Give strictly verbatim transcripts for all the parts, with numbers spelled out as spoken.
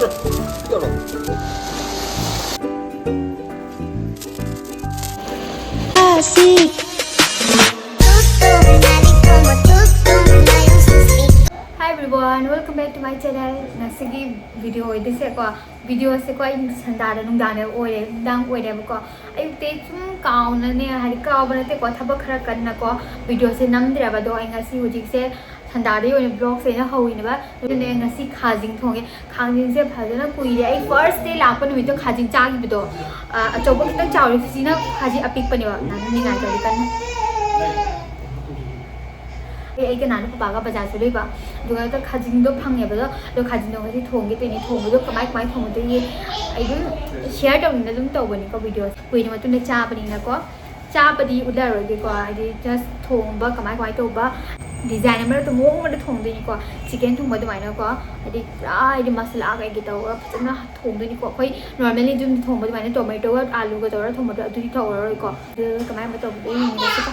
Hi everyone, welcome back to my channel. ꯉꯁꯤꯒꯤ video ꯑꯣꯏꯗꯣꯏꯁꯦꯀꯣ, video ꯁꯦꯀꯣ ꯑꯩ ꯁꯟꯗꯥꯗ ꯅꯨꯡꯗꯥꯡꯗ ꯑꯣꯏꯔꯦ, ꯅꯨꯡꯗꯥꯡ ꯑꯣꯏꯔꯦꯕꯀꯣ꯫ ꯑꯌꯨꯛꯇꯤ ꯁꯨꯝ ꯀꯥꯎꯅꯅꯦ, ꯍꯥꯏꯗꯤ ꯀꯥꯎꯕ ꯅꯠꯇꯦꯀꯣ, ꯊꯕꯛ ꯈꯔ ꯀꯟꯅꯀꯣ video ꯁꯦ ꯅꯝꯗ꯭ꯔꯦꯕ꯫ ꯑꯗꯣ ꯑꯩ ꯉꯁꯤ ꯍꯧꯖꯤꯛꯁꯦ ꯁꯟꯗꯥꯗꯒꯤ ꯑꯣꯏꯅ vlog ꯁꯦ ꯑꯩꯅ ꯍꯧꯔꯤꯅꯦꯕ꯫ ꯑꯗꯨꯅꯦ ꯉꯁꯤ ꯈꯥꯖꯤꯡ ꯊꯣꯡꯉꯦ꯫ ꯈꯥꯖꯤꯡꯁꯦ ꯐꯖꯅ ꯀꯨꯏꯔꯦ꯫ ꯑꯩ first day ꯂꯥꯛꯄ ꯅꯨꯃꯤꯠꯇꯣ ꯈꯥꯖꯤꯡ ꯆꯥꯈꯤꯕꯗꯣ, ꯑ, ꯑꯆꯧꯕ ꯈꯤꯇꯪ ꯆꯥꯎꯔꯦ꯫ ꯁꯤꯅ ꯈꯥꯖꯤꯡ ꯑꯄꯤꯛꯄꯅꯦꯕ꯫ ꯅꯥꯅꯨ ꯅꯤꯡꯉꯥꯏ ꯇꯧꯔꯤ ꯀꯟꯅ꯫ ꯑꯩ, ꯑꯩꯒ ꯅꯥꯅꯨ ꯄꯄꯥꯒ ꯕꯖꯥꯔ ꯆꯠꯂꯨꯏꯕ꯫ ꯑꯗꯨꯒ ꯈꯥꯖꯤꯡꯗꯣ ꯐꯪꯉꯦꯕ꯫ ꯑꯗꯣ, ꯑꯗꯣ ꯈꯥꯖꯤꯡꯗꯣ ꯉꯁꯤ ꯊꯣꯡꯒꯦ ꯇꯧꯔꯤꯅꯦ꯫ ꯊꯣꯡꯕꯗꯣ ꯀꯃꯥꯏ, ꯀꯃꯥꯏ ꯊꯣꯡꯒꯗꯣꯏꯅꯤ ꯑꯩ ꯑꯗꯨꯝ share ꯇꯧꯅꯤꯡꯅ ꯑꯗꯨꯝ ꯇꯧꯕꯅꯤꯀꯣ video ꯁꯦ꯫ ꯀꯨꯏꯔ ꯃꯇꯨꯡꯗ ꯆꯥꯕꯅꯤꯅꯀꯣ꯫ ꯆꯥꯕꯗꯤ ꯎꯠꯂꯔꯣꯏꯒꯦꯀꯣ, ꯍꯥꯏꯗꯤ just ꯊꯣꯡꯕ ꯀꯃꯥꯏ ꯀꯃꯥꯏ ꯇꯧꯕ, design ꯑꯃꯗ ꯃꯑꯣꯡ ꯑꯃꯗ ꯊꯣꯡꯗꯣꯏꯅꯤꯀꯣ꯫ Chicken ꯊꯣꯡꯕ ꯑꯗꯨꯃꯥꯏꯅꯀꯣ, ꯍꯥꯏꯗꯤ ꯄꯨꯔꯥ ꯍꯥꯏꯗꯤ ꯃꯁꯂꯥ ꯀꯩꯀꯩ ꯇꯧꯔꯒ ꯐꯖꯅ ꯊꯣꯡꯗꯣꯏꯅꯤꯀꯣ꯫ ꯑꯩꯈꯣꯏ normally ꯑꯗꯨꯝ ꯊꯣꯡꯕ ꯑꯗꯨꯃꯥꯏꯅ tomato ꯒ ꯑꯥꯂꯨꯒ ꯇꯧꯔꯒ ꯊꯣꯡꯕꯗꯣ ꯑꯗꯨꯗꯤ ꯇꯧꯔꯔꯣꯏꯀꯣ꯫ ꯑꯗꯨ ꯀꯃꯥꯏꯅ ꯇꯧꯕꯗꯣ ꯌꯦꯡꯃꯤꯟꯅꯁꯤꯀꯣ꯫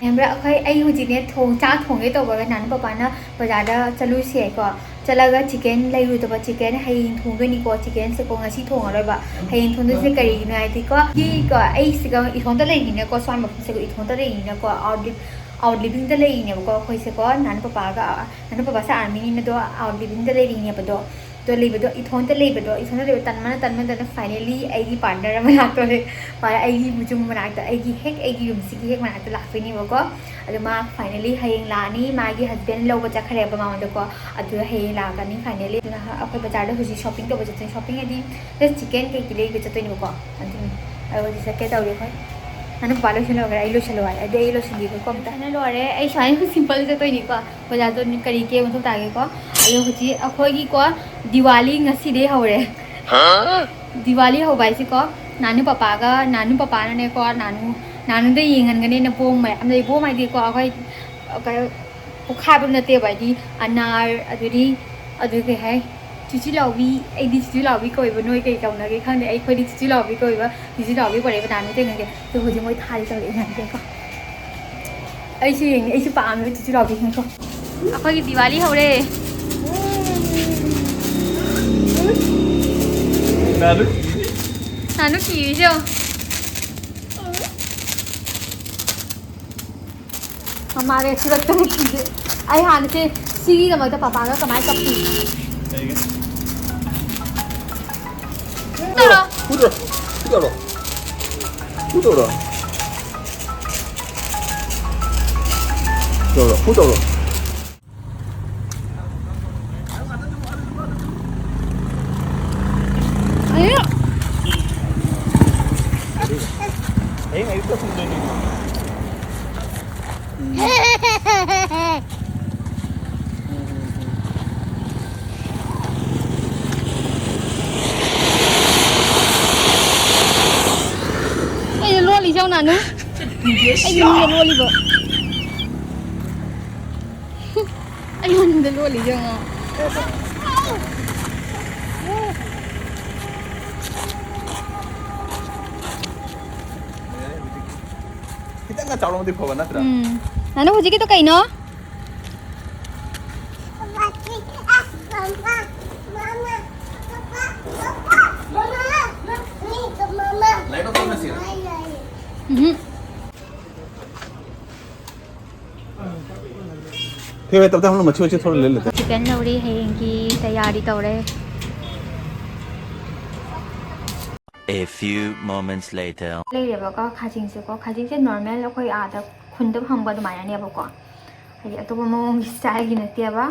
ꯌꯦꯡꯕ꯭ꯔꯥ? ꯑꯩꯈꯣꯏ, ꯑꯩ ꯍꯧꯖꯤꯛꯅꯦ ꯊꯣꯡ-, ꯆꯥꯛ ꯊꯣꯡꯒꯦ ꯇꯧꯕꯒ ꯅꯥꯅꯨ ꯄꯄꯥꯅ ꯕꯖꯥꯔꯗ ꯆꯠꯂꯨꯁꯦꯀꯣ꯫ ꯆꯠꯂꯒ chicken ꯂꯩꯔꯨꯗꯕ꯫ Chicken ꯍꯌꯦꯡ ꯊꯣꯡꯗꯣꯏꯅꯤꯀꯣ꯫ Chicken ꯁꯦꯀꯣ ꯉꯁꯤ ꯊꯣꯡꯉꯔꯣꯏꯕ꯫ ꯍꯌꯦꯡ ꯊꯣꯡꯗꯣꯏꯁꯦ ꯀꯔꯤꯒꯤꯅꯣ ꯍꯥꯏꯗꯤꯀꯣ, ꯁꯤꯀꯣ ꯑꯩꯁꯤꯒ ꯏꯊꯣꯟꯇ ꯂꯩꯔꯤꯅꯤꯅꯀꯣ, ꯁ꯭ꯋꯥꯏ ꯃꯐꯝꯁꯤꯒ ꯏꯊꯣꯟꯇ ꯂꯩꯔꯤꯅꯤꯅꯀꯣ, out li-, out living ꯗ ꯂꯩꯔꯤꯅꯦꯕꯀꯣ ꯑꯩꯈꯣꯏꯁꯦꯀꯣ꯫ ꯅꯥꯅꯨ ꯄꯄꯥꯒ, ꯅꯥꯅꯨ ꯄꯄꯥꯁꯦ army ꯅꯤꯅꯗꯣ out living ꯗ ꯂꯩꯔꯤꯅꯦꯕꯗꯣ꯫ ꯑꯗꯣ ꯂꯩꯕꯗꯣ, ꯏꯊꯣꯟꯇ ꯂꯩꯕꯗꯣ, ꯏꯊꯣꯟꯇ ꯂꯩꯕ ꯇꯟꯕꯅ, ꯇꯟꯕꯅ, ꯇꯟꯕꯅ finally ꯑꯩꯒꯤ partner ꯑꯃ ꯂꯥꯛꯇꯣꯔꯦ꯫ ꯃꯥ ꯑꯩꯒꯤ ꯌꯨꯝ ꯃꯅꯥꯛꯇ, ꯑꯩꯒꯤ ꯍꯦꯛ ꯑꯩꯒꯤ ꯌꯨꯝꯁꯤꯒꯤ ꯍꯦꯛ ꯃꯅꯥꯛꯇ ꯂꯥꯛꯇꯣꯏꯅꯦꯕꯀꯣ꯫ ꯑꯗꯣ ꯃꯥ finally ꯍꯌꯦꯡ ꯂꯥꯛꯑꯅꯤ꯫ ꯃꯥꯒꯤ husband ꯂꯧꯕ ꯆꯠꯈ꯭ꯔꯦꯕ ꯃꯉꯣꯟꯗꯀꯣ꯫ ꯑꯗꯨ ꯍꯌꯦꯡ ꯂꯥꯛꯀꯅꯤ finally꯫ ꯑꯗꯨꯅ ꯑꯩꯈꯣꯏ ꯕꯖꯥꯔꯗ ꯍꯧꯖꯤꯛ shopping ꯇꯧꯕ ꯆꯠꯇꯣꯏꯅꯤ꯫ Shopping ꯍꯥꯏꯗꯤ just chicken ꯀꯩꯀꯩ ꯂꯩꯕ ꯆꯠꯇꯣꯏꯅꯦꯕꯀꯣ꯫ ꯑꯗꯨꯅꯤ꯫ ꯑꯗꯣ ꯍꯧꯖꯤꯛ ꯆꯠꯀꯦ ꯇꯧꯔꯤ ꯑꯩꯈꯣꯏ꯫ ꯅꯥꯅꯨ ꯄꯄꯥ ꯂꯣꯏꯁꯤꯜꯍꯧꯈ꯭ꯔꯦ, ꯑꯩ ꯂꯣꯏꯁꯤꯜꯂꯨ ꯍꯥꯏꯔꯦ꯫ ꯑꯗꯨ ꯑꯩ ꯂꯣꯏꯁꯤꯟꯈꯤꯒꯦꯀꯣ ꯑꯝꯇ꯫ ꯂꯣꯏꯁꯤꯜꯂ ꯂꯣꯏꯔꯦ꯫ ꯑꯩ ꯁꯨꯃꯥꯏꯅ simple ꯆꯠꯇꯣꯏꯅꯤꯀꯣ꯫ ꯕꯖꯥꯔꯗ ꯀꯔꯤ ꯀꯦ ꯃꯊꯧ ꯇꯥꯒꯦꯀꯣ꯫ ꯑꯗꯣ ꯍꯧꯖꯤꯛ ꯑꯩꯈꯣꯏꯒꯤꯀꯣ ꯗꯤꯋꯥꯂꯤ ꯉꯁꯤꯗꯩ ꯍꯧꯔꯦ꯫ ꯗꯤꯋꯥꯂꯤ ꯍꯧꯕ ꯍꯥꯏꯁꯦꯀꯣ, ꯅꯥꯅꯨ ꯄꯄꯥꯒ, ꯅꯥꯅꯨ ꯄꯄꯥꯅꯅꯦꯀꯣ, ꯅꯥꯅꯨ, ꯅꯥꯅꯨꯗ ꯌꯦꯡꯍꯟꯒꯅꯦꯅ ꯄꯣꯝ ꯃꯌꯥꯝ ꯂꯩ꯫ ꯄꯣꯝ ꯍꯥꯏꯗꯤꯀꯣ, ꯑꯩꯈꯣꯏ, ꯀꯩꯅꯣ, ꯄꯣꯈꯥꯏꯕ ꯅꯠꯇꯦꯕ, ꯍꯥꯏꯗꯤ ꯑꯅꯥꯔ, ꯑꯗꯨꯗꯤ, ꯑꯗꯨ ꯀꯩ ꯍꯥꯏ, ꯆꯤꯆꯤ ꯂꯥꯎꯕꯤ, ꯑꯩꯗꯤ ꯆꯤꯆꯤ ꯂꯥꯎꯕꯤ ꯀꯧꯋꯦꯕ, ꯅꯣꯏ ꯀꯩ ꯀꯧꯅꯒꯦ ꯈꯪꯗꯦ, ꯑꯩꯈꯣꯏꯗꯤ ꯆꯤꯆꯤ ꯂꯥꯎꯕꯤ ꯀꯧꯋꯦꯕ꯫ ꯆꯤꯆꯤ ꯂꯥꯎꯕꯤ ꯀꯧꯔꯛꯑꯦꯕ ꯅꯥꯅꯨ ꯇꯦꯡꯉꯒꯦ꯫ ꯑꯗꯣ ꯍꯧꯖꯤꯛ ꯃꯣꯏ ꯊꯥꯔꯤ ꯇꯧꯔꯛꯑꯦ, ꯌꯦꯡꯉꯒꯦꯀꯣ꯫ ꯑꯩꯁꯨ ꯌꯦꯡꯉꯦ, ꯑꯩꯁꯨ ꯄꯥꯝꯃꯦꯕ ꯆꯤꯆꯤ ꯂꯥꯎꯕꯤ, ꯌꯦꯡꯉꯣ꯫ ꯑꯩꯈꯣꯏꯒꯤ ꯗꯤꯋꯥꯂꯤ ꯍꯧꯔꯦ꯫ ꯅꯥꯅꯨ ꯀꯤꯔꯤꯁꯦ ꯌꯦꯡꯉꯣ꯫ ꯃꯃꯥꯒ ꯁꯨꯔꯛꯇꯅ ꯀꯤꯔꯦ꯫ ꯑꯩ ꯍꯥꯟꯅꯁꯦ ꯁꯤꯒꯤꯗꯃꯛꯇ ꯄꯄꯥꯒ ꯀꯃꯥꯏꯅ ꯀꯞꯄꯤ? ꯀꯩꯒꯤ? ꯇꯧꯔꯣ꯫ ꯐꯨꯗꯧꯔꯣ꯫ ꯐꯨꯗꯧꯔꯣ꯫ ꯐꯨꯗꯧꯔꯣ꯫ ꯐꯨꯗꯧꯔꯣ꯫ ꯐꯨꯗꯧꯔꯣ꯫ ꯑꯌꯣ꯫ ꯍꯌꯦꯡ ꯑꯌꯨꯛꯇ ꯊꯨꯡꯗꯣꯏꯅꯤ꯫ ꯑꯩꯅ ꯂꯣꯜꯂꯤꯁꯦ ꯌꯦꯡꯉꯨ ꯅꯥꯅꯨ꯫ ꯑꯩ ꯃꯅꯤꯡꯗ ꯂꯣꯜꯂꯤꯕ꯫ ꯑꯩ ꯃꯅꯤꯡꯗ ꯂꯣꯜꯂꯤꯁꯦ ꯌꯦꯡꯉꯣ꯫ ꯈꯤꯇꯪꯒ ꯆꯥꯎꯔꯝꯃꯗꯤ ꯐꯕ ꯅꯠꯇ꯭ꯔꯥ? ꯎꯝ꯫ ꯅꯥꯅꯨ, ꯍꯧꯖꯤꯛꯀꯤꯗꯣ ꯀꯩꯅꯣ? ꯂꯥꯏꯠ ꯑꯣꯐ ꯇꯧꯅꯁꯤꯔꯣ? ꯎꯝꯍꯨꯝ꯫ ꯐꯦ, ꯐꯦ, ꯇꯞ ꯇꯞꯅ ꯃꯆꯤ ꯃꯆꯤ ꯊꯣꯛꯂꯛꯑꯦ, ꯂꯩ, ꯂꯩ꯫ ꯆꯤꯀꯟ ꯂꯧꯔꯤ, ꯍꯌꯦꯡꯒꯤ ꯇꯌꯥꯔꯤ ꯇꯧꯔꯦ꯫ A few moments later. ꯂꯩꯔꯦꯕꯀꯣ ꯈꯥꯖꯤꯡꯁꯦꯀꯣ꯫ ꯈꯥꯖꯤꯡꯁꯦ ꯅꯣꯔꯃꯦꯜ ꯑꯩꯈꯣꯏ ꯑꯥꯗ ꯈꯨꯟꯗ ꯐꯪꯕ ꯑꯗꯨꯃꯥꯏꯅꯅꯦꯕꯀꯣ꯫ ꯍꯥꯏꯗꯤ ꯑꯇꯣꯞꯄ ꯃꯑꯣꯡꯒꯤ ꯁ꯭ꯇꯥꯏꯜꯒꯤ ꯅꯠꯇꯦꯕ꯫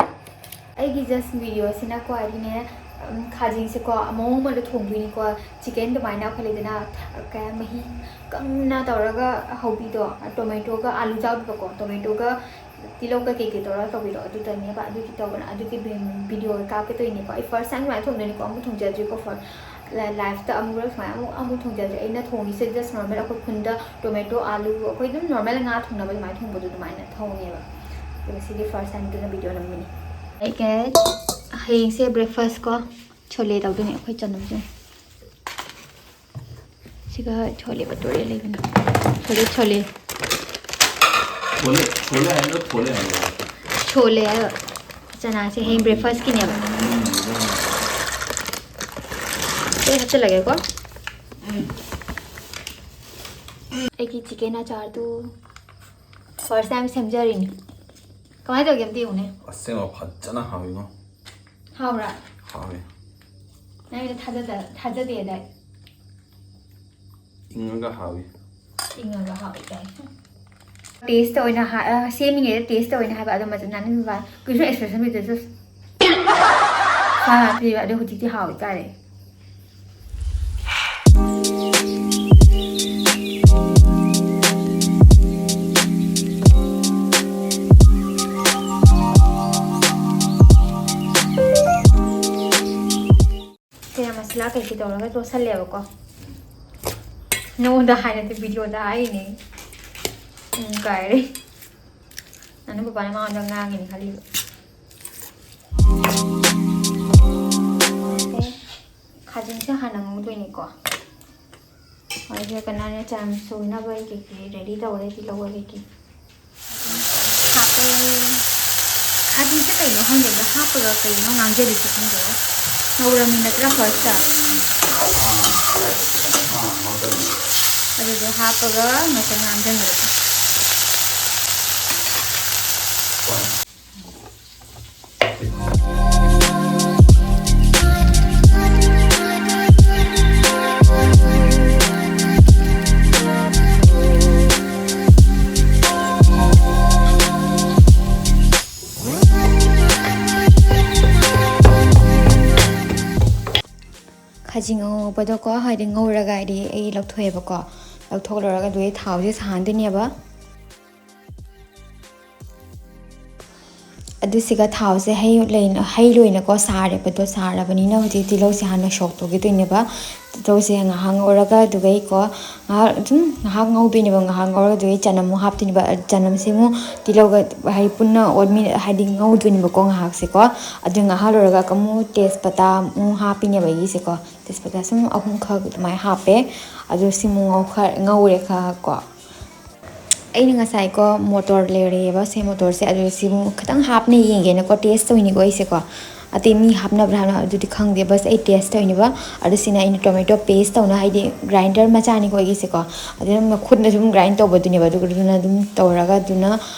ꯑꯩꯒꯤ ꯖꯁ ꯚꯤꯗꯤꯑꯣꯁꯤꯅꯀꯣ ꯍꯥꯏꯗꯤꯅꯦ, ꯎꯝ, ꯈꯥꯖꯤꯡꯁꯦꯀꯣ ꯃꯑꯣꯡ ꯑꯃꯗ ꯊꯣꯡꯗꯣꯏꯅꯤꯀꯣ꯫ ꯆꯤꯀꯟ ꯑꯗꯨꯃꯥꯏꯅ ꯑꯩꯈꯣꯏ ꯂꯩꯗꯅ, ꯀꯩ ꯃꯍꯤ ꯀꯪꯅ ꯇꯧꯔꯒ ꯍꯧꯕꯤꯗꯣ, ꯇꯣꯃꯦꯇꯣꯒ ꯑꯥꯂꯨ ꯌꯥꯎꯗꯕꯀꯣ, ꯇꯣꯃꯦꯇꯣꯒ ꯇꯤꯜꯍꯧꯒ ꯀꯩꯀꯩ ꯇꯧꯔꯒ ꯇꯧꯕꯤꯗꯣ ꯑꯗꯨꯗꯅꯦꯕ꯫ ꯑꯗꯨꯒꯤ ꯇꯧꯕꯅ, ꯑꯗꯨꯒꯤ ꯚꯤ-, ꯚꯤꯗꯤꯑꯣ ꯀꯥꯞꯀꯦ ꯇꯧꯔꯤꯅꯤꯀꯣ꯫ ꯑꯩ ꯐꯥꯔꯁ ꯇꯥꯏꯝ ꯁꯨꯃꯥꯏꯅ ꯊꯣꯡꯗꯣꯏꯅꯤꯀꯣ, ꯑꯃꯨꯛ ꯊꯣꯡꯖꯗ꯭ꯔꯤꯀꯣ ꯐꯣꯔ ꯂꯥꯏꯐꯇ ꯑꯃꯨꯛ ꯁꯨꯃꯥꯏꯅ ꯑꯃꯨꯛ, ꯑꯃꯨꯛ ꯊꯣꯡꯖꯗ꯭ꯔꯤ꯫ ꯑꯩꯅ ꯊꯣꯡꯉꯤꯁꯦ ꯖꯁ ꯅꯣꯔꯃꯦꯜ ꯑꯩꯈꯣꯏ ꯈꯨꯟꯗ ꯇꯣꯃꯦꯇꯣ, ꯑꯥꯂꯨ, ꯑꯩꯈꯣꯏ ꯑꯗꯨꯝ ꯅꯣꯔꯃꯦꯜ ꯉꯥ ꯊꯣꯡꯅꯕ ꯑꯗꯨꯃꯥꯏꯅ ꯊꯣꯡꯕꯗꯣ ꯑꯗꯨꯃꯥꯏꯅ ꯊꯣꯡꯉꯦꯕ꯫ ꯑꯗꯨꯒ ꯁꯤꯗꯤ ꯐꯥꯔꯁ ꯇꯥꯏꯝ ꯑꯗꯨꯅ ꯚꯤꯗꯤꯑꯣ ꯅꯝꯃꯤꯅꯤ꯫ ꯑꯩ ꯀꯩ-, ꯍꯌꯦꯡꯁꯦ ꯕ꯭ꯔꯦꯛꯐꯥꯁ ꯀꯣ, ꯁꯣꯂꯦ ꯇꯧꯗꯣꯏꯅꯦ ꯑꯩꯈꯣꯏ ꯆꯅꯝꯁꯦ꯫ ꯁꯤꯒ ꯁꯣꯂꯦ ꯕꯇꯣꯔꯦ ꯂꯩꯕꯅꯦ꯫ ꯁꯣꯂꯦ, ꯁꯣꯂꯦ꯫ ꯁꯣꯂꯦ, ꯁꯣꯂꯦ ꯍꯥꯏꯕ꯭ꯔꯣ, ꯊꯣꯂꯦ ꯍꯥꯏꯕ꯭ꯔꯣ? ꯁꯣꯂꯦ ꯍꯥꯏꯕ꯫ ꯆꯅꯥꯁꯦ ꯍꯌꯦꯡ ꯕ꯭ꯔꯦꯛꯐꯥꯁꯀꯤꯅꯦꯕ꯫ ꯎꯝ, ꯎꯝ꯫ ꯂꯣꯏ ꯍꯥꯞꯆꯤꯜꯂꯒꯦꯀꯣ꯫ ꯑꯩꯒꯤ ꯆꯤꯀꯦꯟ ꯑꯆꯥꯔꯗꯨ ꯐꯥꯔꯁ ꯇꯥꯏꯝ ꯁꯦꯝꯖꯔꯤꯅꯤ꯫ ꯀꯃꯥꯏꯅ ꯇꯧꯒꯦ ꯑꯝꯇ ꯌꯦꯡꯉꯨꯅꯦ꯫ ꯑꯁꯦꯡꯕ ꯐꯖꯅ ꯍꯥꯎꯋꯤꯉꯣ꯫ ꯍꯥꯎꯕ꯭ꯔꯥ? ꯍꯥꯎꯋꯤ꯫ ꯅꯪꯒꯤꯗꯣ ꯊꯥꯖꯗ-, ꯊꯥꯖꯗꯦ ꯑꯗꯥꯏ꯫ ꯏꯪꯉꯒ ꯍꯥꯎꯋꯤ꯫ ꯏꯪꯉꯒ ꯍꯥꯎꯋꯤ ꯀꯥꯏ꯫ ꯇꯦꯁꯇ ꯑꯣꯏꯅ ꯍꯥ-, ꯑ, ꯁꯦꯝꯃꯤꯉꯩꯗ ꯇꯦꯁꯇ ꯑꯣꯏꯅ ꯍꯥꯏꯕ, ꯑꯗꯣ ꯃꯆꯤꯟ ꯅꯥꯟ ꯅꯨꯄꯥ ꯀꯨꯏꯁꯨ ꯑꯦꯛꯁꯄ꯭ꯔꯦꯁꯟ ꯄꯤꯗ꯭ꯔꯁꯨ ꯐꯥꯅ ꯄꯤꯕ, ꯑꯗꯣ ꯍꯧꯖꯤꯛꯇꯤ ꯍꯥꯎꯋꯤ ꯆꯥꯔꯦ꯫ ꯒꯔꯝ ꯃꯁꯥꯂꯥ ꯀꯩꯀꯩ ꯇꯧꯔꯒ ꯇꯣꯠꯁꯜꯂꯦꯕꯀꯣ꯫ ꯅꯉꯣꯟꯗ ꯍꯥꯏꯅꯗꯤ ꯚꯤꯗꯤꯑꯣꯗ ꯍꯥꯏꯔꯤꯅꯦ꯫ ꯎꯝ, ꯀꯥꯏꯔꯦ꯫ ꯅꯅꯨ ꯄꯄꯥꯅ ꯃꯉꯣꯟꯗ ꯉꯥꯡꯉꯤꯅꯦ ꯈꯜꯂꯤꯕ꯫ ꯈꯥꯖꯤꯡꯁꯦ ꯍꯥꯟꯅ ꯉꯧꯗꯣꯏꯅꯤꯀꯣ꯫ ꯍꯧꯖꯤꯛ ꯀꯩꯅꯣꯅꯦ, ꯆꯅꯝ ꯁꯣꯏꯅꯕ ꯑꯩ ꯀꯩꯀꯩ ꯔꯦꯗꯤ ꯇꯧꯔꯦ, ꯇꯤꯜꯍꯧ ꯀꯩꯀꯩ꯫ ꯍꯥꯞꯄꯦ꯫ ꯈꯥꯖꯤꯡꯁꯦ ꯀꯩꯅꯣ ꯈꯪꯗꯦ, ꯑꯗ ꯍꯥꯞꯄꯒ ꯀꯩꯒꯤꯅꯣ ꯉꯥꯡꯖꯜꯂꯤꯁꯦ ꯈꯪꯗꯦ꯫ ꯉꯧꯔꯝꯃꯤ ꯅꯠꯇ꯭ꯔꯥ ꯐꯥꯔꯁꯇ? ꯑꯗꯨꯗꯣ ꯍꯥꯞꯄꯒ ꯉꯥꯛꯇꯪ ꯉꯥꯡꯖꯟꯈ꯭ꯔꯦ꯫ ꯈꯥꯖꯤꯡ ꯑꯉꯧꯕꯗꯣꯀꯣ, ꯍꯥꯏꯗꯤ ꯉꯧꯔꯒ ꯍꯥꯏꯗꯤ ꯑꯩ ꯂꯧꯊꯣꯛꯑꯦꯕꯀꯣ꯫ ꯂꯧꯊꯣꯛꯂꯨꯔꯒ ꯑꯗꯨꯒꯤ ꯊꯥꯎꯁꯦ ꯁꯥꯍꯟꯗꯣꯏꯅꯦꯕ꯫ ꯑꯗꯨꯁꯤꯒ ꯊꯥꯎꯁꯦ ꯍꯩ ꯂꯩꯅ-, ꯍꯩ ꯂꯣꯏꯅꯀꯣ ꯁꯥꯔꯦꯕꯗꯣ, ꯁꯥꯔꯕꯅꯤꯅ ꯍꯧꯖꯤꯛ ꯇꯤꯜꯍꯧꯁꯦ ꯍꯥꯟꯅ ꯁꯣꯛ ꯇꯧꯈꯤꯗꯣꯏꯅꯦꯕ꯫ ꯇꯤꯜꯍꯧꯁꯦ ꯉꯥꯏꯍꯥꯛ ꯉꯧꯔꯒ ꯑꯗꯨꯒ ꯑꯩꯀꯣ ꯉꯥꯏꯍꯥꯛ ꯑꯗꯨꯝ ꯉꯥꯏꯍꯥꯛ ꯉꯧꯗꯣꯏꯅꯦꯕ꯫ ꯉꯥꯏꯍꯥꯛ ꯉꯧꯔꯒ ꯑꯗꯨꯒ ꯑꯩ ꯆꯅꯝ ꯑꯃꯨꯛ ꯍꯥꯞꯇꯣꯏꯅꯦꯕ꯫ ꯆꯅꯝꯁꯦ ꯑꯃꯨꯛ ꯇꯤꯜꯍꯧꯒ ꯍꯥꯏꯗꯤ ꯄꯨꯟꯅ ꯑꯣꯠꯃꯤꯟ-, ꯍꯥꯏꯗꯤ ꯉꯧꯗꯣꯏꯅꯦꯕꯀꯣ ꯉꯥꯏꯍꯥꯛꯁꯦꯀꯣ꯫ ꯑꯗꯨ ꯉꯥꯏꯍꯥꯛ ꯂꯣꯏꯔꯒ ꯑꯃꯨꯛ ꯇꯦꯖꯄꯇꯥ ꯑꯃꯨꯛ ꯍꯥꯞꯄꯤꯅꯦꯕ ꯑꯩꯒꯤꯁꯦꯀꯣ꯫ ꯇꯦꯖꯄꯇꯥ ꯁꯨꯝ ꯑꯍꯨꯝꯈꯛ ꯑꯗꯨꯃꯥꯏꯅ ꯍꯥꯞꯄꯦ꯫ ꯑꯗꯨ ꯁꯤꯃꯨꯛ ꯉꯧꯈ-, ꯉꯧꯔꯦ ꯈꯔ ꯀꯣ꯫ ꯑꯩꯅ ꯉꯁꯥꯏꯀꯣ ꯃꯣꯇꯣꯔ ꯂꯩꯔꯛꯑꯦꯕ, ꯁꯦ ꯃꯣꯇꯣꯔꯁꯦ, ꯑꯗꯨ ꯁꯤꯃꯨꯛ ꯈꯤꯇꯪ ꯍꯥꯞꯅ ꯌꯦꯡꯒꯦꯅꯀꯣ, ꯇꯦꯁ ꯇꯧꯅꯤꯀꯣ ꯑꯩꯁꯦꯀꯣ꯫ ꯑꯇꯩ ꯃꯤ ꯍꯥꯞꯅꯕ꯭ꯔꯥ ꯍꯥꯞꯅ ꯑꯗꯨꯗꯤ ꯈꯪꯗꯦ, ꯕꯁ ꯑꯩ ꯇꯦꯁ ꯇꯧꯔꯤꯅꯦꯕ꯫ ꯑꯗꯨ ꯁꯤꯅ ꯑꯩꯅ ꯇꯣꯃꯦꯇꯣ ꯄꯦꯁ ꯇꯧꯅ, ꯍꯥꯏꯗꯤ ꯒ꯭ꯔꯥꯏꯟꯗꯔ ꯃꯆꯥꯅꯤꯀꯣ ꯑꯩꯒꯤꯁꯦꯀꯣ, ꯑꯗꯨꯅ ꯃꯈꯨꯠꯅ ꯁꯨꯝ ꯒ꯭ꯔꯥꯏꯟ ꯇꯧꯕꯗꯨꯅꯦꯕ꯫ ꯑꯗꯨꯒ ꯑꯗꯨꯅ ꯑꯗꯨꯝ ꯇꯧꯔꯒ ꯑꯗꯨꯅ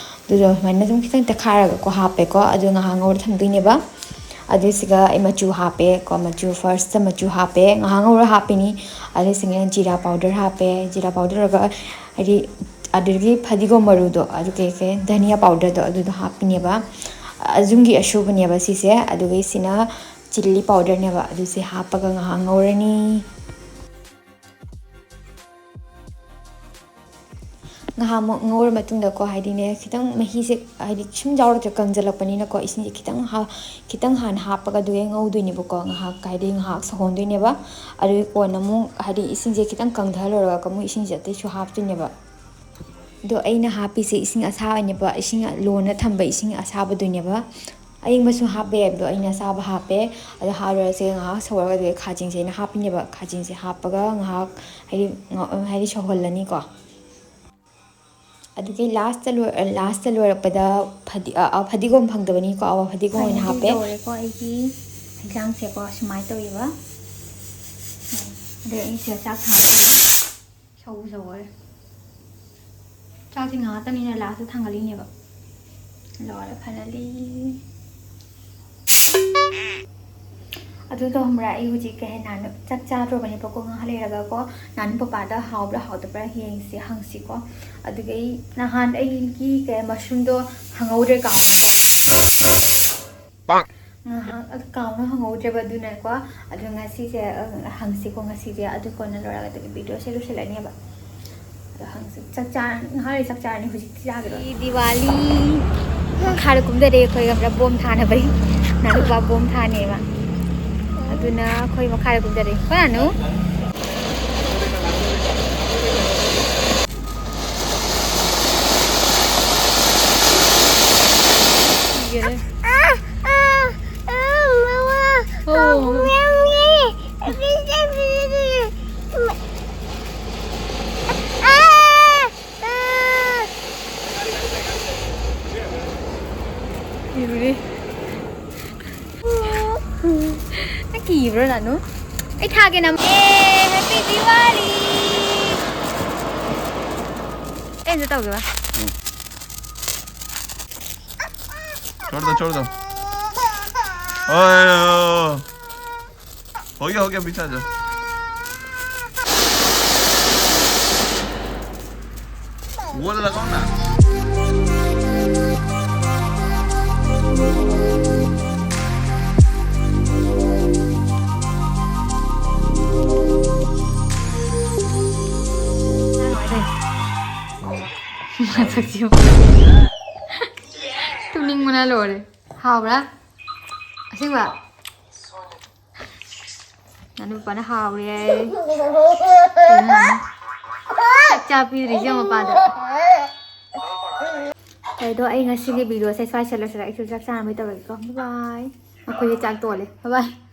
ꯑꯗꯨꯗꯣ ꯁꯨꯃꯥꯏꯅ ꯁꯨꯝ ꯈꯤꯇꯪ ꯇꯛꯈꯥꯏꯔꯒꯀꯣ ꯍꯥꯞꯄꯦꯀꯣ꯫ ꯑꯗꯨ ꯉꯥꯏꯍꯥꯛ ꯉꯧꯔ ꯊꯝꯗꯣꯏꯅꯦꯕ꯫ ꯑꯗꯨ ꯁꯤꯒ ꯑꯩ ꯃꯆꯨ ꯍꯥꯞꯄꯦꯀꯣ, ꯃꯆꯨ ꯐꯥꯔꯁꯇ ꯃꯆꯨ ꯍꯥꯞꯄꯦ, ꯉꯥꯏꯍꯥꯛ ꯉꯧꯔ ꯍꯥꯞꯄꯤꯅꯤ꯫ ꯑꯗꯨ ꯁꯤꯒ ꯖꯤꯔꯥ ꯄꯥꯎꯗꯔ ꯍꯥꯞꯄꯦ, ꯖꯤꯔꯥ ꯄꯥꯎꯗꯔꯒ ꯍꯥꯏꯗꯤ ꯑꯗꯨꯗꯒꯤ ꯐꯗꯤꯒꯣꯝ ꯃꯔꯨꯗꯣ, ꯑꯗꯨ ꯀꯩ ꯀꯩ ꯙꯅꯤꯌꯥ ꯄꯥꯎꯗꯔꯗꯣ ꯑꯗꯨꯗꯣ ꯍꯥꯞꯄꯤꯅꯦꯕ꯫ ꯑ, ꯌꯨꯝꯒꯤ ꯑꯁꯨꯕꯅꯦꯕ ꯁꯤꯁꯦ꯫ ꯑꯗꯨꯒ ꯁꯤꯅ ꯆꯤꯜꯂꯤ ꯄꯥꯎꯗꯔꯅꯦꯕ꯫ ꯑꯗꯨꯁꯦ ꯍꯥꯞꯄꯒ ꯉꯥꯏꯍꯥꯛ ꯉꯧꯔꯅꯤ꯫ ꯉꯥꯏꯍꯥꯛꯃꯨꯛ ꯉꯧꯔ ꯃꯇꯨꯡꯗꯀꯣ, ꯍꯥꯏꯗꯤꯅꯦ, ꯈꯤꯇꯪ ꯃꯍꯤꯁꯦ, ꯍꯥꯏꯗꯤ ꯁꯨꯝ ꯌꯥꯎꯔꯛꯇ꯭ꯔꯦ, ꯀꯪꯁꯤꯜꯂꯛꯄꯅꯤꯅꯀꯣ, ꯏꯁꯤꯡꯁꯦ ꯈꯤꯇꯪ ꯍꯥ-, ꯈꯤꯇꯪ ꯍꯥꯟꯅ ꯍꯥꯞꯄꯒ ꯑꯗꯨꯒ ꯉꯧꯗꯣꯏꯅꯦꯕꯀꯣ꯫ ꯉꯥꯏꯍꯥꯛ, ꯍꯥꯏꯗꯤ ꯉꯥꯏꯍꯥꯛ ꯁꯧꯍꯣꯟꯗꯣꯏꯅꯦꯕ꯫ ꯑꯗꯨꯒꯤ ꯀꯣꯟꯅ ꯑꯃꯨꯛ, ꯍꯥꯏꯗꯤ ꯏꯁꯤꯡꯁꯦ ꯈꯤꯇꯪ ꯀꯪꯊꯍꯜꯂꯨꯔꯒ ꯑꯃꯨꯛ ꯏꯁꯤꯡꯁꯦ ꯑꯇꯩꯁꯨ ꯍꯥꯞꯇꯣꯏꯅꯦꯕ꯫ ꯑꯗꯣ ꯑꯩꯅ ꯍꯥꯞꯄꯤꯁꯦ ꯏꯁꯤꯡ ꯑꯁꯥꯕꯅꯦꯕ, ꯏꯁꯤꯡ ꯂꯣꯟꯅ ꯊꯝꯕ ꯏꯁꯤꯡ ꯑꯁꯥꯕꯗꯨꯅꯦꯕ꯫ ꯑꯏꯪꯕꯁꯨ ꯍꯥꯞꯄ ꯌꯥꯏ, ꯑꯗꯣ ꯑꯩꯅ ꯑꯁꯥꯕ ꯍꯥꯞꯄꯦ꯫ ꯑꯗꯣ ꯍꯥꯞꯂꯨꯔꯁꯦ, ꯉꯥꯏꯍꯥꯛ ꯁꯧꯔꯒ ꯑꯗꯨꯒ ꯈꯥꯖꯤꯡꯁꯦ ꯑꯩꯅ ꯍꯥꯞꯄꯤꯅꯦꯕ꯫ ꯈꯥꯖꯤꯡꯁꯦ ꯍꯥꯞꯄꯒ ꯉꯥꯏꯍꯥꯛ, ꯍꯥꯏꯗꯤ, ꯉ-, ꯍꯥꯏꯗꯤ ꯁꯧꯍꯜꯂꯅꯤꯀꯣ꯫ ꯑꯗꯨꯒꯤ ꯂꯥꯁꯇ ꯂꯣꯏ-, ꯂꯥꯁꯇ ꯂꯣꯏꯔꯛꯄꯗ ꯐꯗꯤ-, ꯑ, ꯑ, ꯐꯗꯤꯒꯣꯝ ꯐꯪꯗꯕꯅꯤꯀꯣ, ꯑꯋꯥ ꯐꯗꯤꯒꯣꯝ ꯑꯣꯏꯅ ꯍꯥꯞꯄꯦ꯫ ꯂꯣꯏꯔꯦꯀꯣ ꯑꯩꯒꯤ ꯌꯦꯟꯁꯥꯡꯁꯦꯀꯣ, ꯁꯨꯃꯥꯏꯅ ꯇꯧꯋꯦꯕ꯫ ꯑꯗꯩ ꯑꯩ ꯁꯤꯗ ꯆꯥꯛ ꯊꯥꯡꯒꯠꯂꯤ꯫ ꯁꯧꯕꯨ ꯁꯧꯒꯠꯂꯦ꯫ ꯆꯥꯛꯁꯦ ꯉꯥꯏꯍꯥꯛꯇꯅꯤꯅ ꯂꯥꯁꯇ ꯊꯥꯡꯒꯠꯂꯤꯅꯦꯕ꯫ ꯂꯣꯏꯔꯦ, finally꯫ ꯑꯗꯨꯗꯣ ꯈꯪꯕ꯭ꯔꯥ, ꯑꯩ ꯍꯧꯖꯤꯛ ꯀꯩ ꯍꯥꯏ, ꯅꯍꯥꯟ ꯆꯥꯛ ꯆꯥꯗ꯭ꯔꯣꯕꯅꯦꯕꯀꯣ, ꯉꯥꯏꯍꯥꯛ ꯂꯩꯔꯒꯀꯣ, ꯅꯍꯥꯟ ꯄꯄꯥꯗ ꯍꯥꯎꯕ꯭ꯔꯥ ꯍꯥꯎꯇꯕ꯭ꯔꯥ ꯌꯦꯡꯁꯤ, ꯍꯪꯁꯤꯀꯣ꯫ ꯑꯗꯨꯒ ꯑꯩ ꯅꯍꯥꯟ ꯑꯩꯒꯤ ꯀꯩ ꯃꯁꯔꯨꯝꯗꯣ ꯍꯪꯍꯧꯗ꯭ꯔꯦ, ꯀꯥꯎꯔꯦꯀꯣ꯫ ꯉꯥꯏꯍꯥꯛ ꯀꯥꯎꯅ ꯍꯪꯍꯧꯗ꯭ꯔꯦꯕ, ꯑꯗꯨꯅꯀꯣ꯫ ꯑꯗꯨ ꯉꯁꯤꯁꯦ, ꯑ, ꯍꯪꯁꯤꯀꯣ ꯉꯁꯤꯁꯦ, ꯑꯗꯨ ꯀꯣꯟꯅ ꯂꯣꯏꯔꯒ ꯑꯗꯨꯒ ꯚꯤꯗꯤꯑꯣꯁꯦ ꯂꯣꯏꯁꯤꯜꯂꯅꯦꯕ꯫ ꯑꯗꯣ ꯍꯪꯁꯤ, ꯆꯥꯛ ꯆꯥ-, ꯉꯥꯏꯍꯥꯛ ꯂꯩꯔ ꯆꯥꯛ ꯆꯥꯔꯅꯤ, ꯍꯧꯖꯤꯛꯇꯤ ꯆꯥꯈꯤꯔꯣꯏ꯫ ꯗꯤꯋꯥꯂꯤ ꯃꯈꯥꯗ ꯀꯨꯝꯊꯔꯦ ꯑꯩꯈꯣꯏ, ꯈꯪꯕ꯭ꯔꯥ? ꯕꯣꯝ ꯊꯥꯅꯕꯩ꯫ ꯅꯥꯅꯨꯄꯥ ꯕꯣꯝ ꯊꯥꯅꯦꯕ꯫ ꯑꯗꯨꯅ ꯑꯩꯈꯣꯏ ꯃꯈꯥꯗ ꯀꯨꯝꯊꯔꯦ꯫ ꯀꯣ ꯅꯥꯅꯨ? ꯌꯦꯡꯉꯦ꯫ ꯑꯣ꯫ ꯏꯔꯨꯔꯤ꯫ ꯀꯤꯕ꯭ꯔꯣ, ꯅꯥꯅꯨ? ꯑꯩ ꯊꯥꯒꯦ ꯅꯝ꯫ ꯑꯦ, Happy Diwali! ꯑꯩ ꯑꯝꯇ ꯇꯧꯒꯦꯕ꯫ छोड़ दो, छोड़ दो। ओए, ओए, ओए। हो गया, हो गया, पीछे आ जाओ। वो वाला लगाओ ना। ꯃꯁꯛꯁꯤꯕꯨ꯫ ꯇꯨꯝꯅꯤꯡꯕꯅ ꯂꯣꯏꯔꯦ꯫ ꯍꯥꯎꯕ꯭ꯔꯥ? ꯑꯁꯦꯡꯕ? ꯅꯥꯅꯨ ꯄꯥꯅ ꯍꯥꯎꯔꯦ꯫ ꯀꯩꯅꯣ ꯅꯥꯅꯨ? ꯆꯥꯛ ꯆꯥ ꯄꯤꯗ꯭ꯔꯤꯁꯦ ꯌꯦꯡꯉꯣ ꯃꯄꯥꯗ꯫ ꯑꯗꯣ ꯑꯩ ꯉꯁꯤꯒꯤ video ꯁꯦ ꯁ꯭ꯋꯥꯏ ꯁꯦꯠꯂꯁꯤꯔ? ꯑꯩꯁꯨ ꯆꯥꯛ ꯆꯥꯅꯕ ꯇꯧꯔꯒꯦꯀꯣ꯫ Bye bye꯫ ꯑꯩꯈꯣꯏꯁꯦ ꯆꯥꯛ ꯇꯣꯜꯂꯦ꯫ Bye bye꯫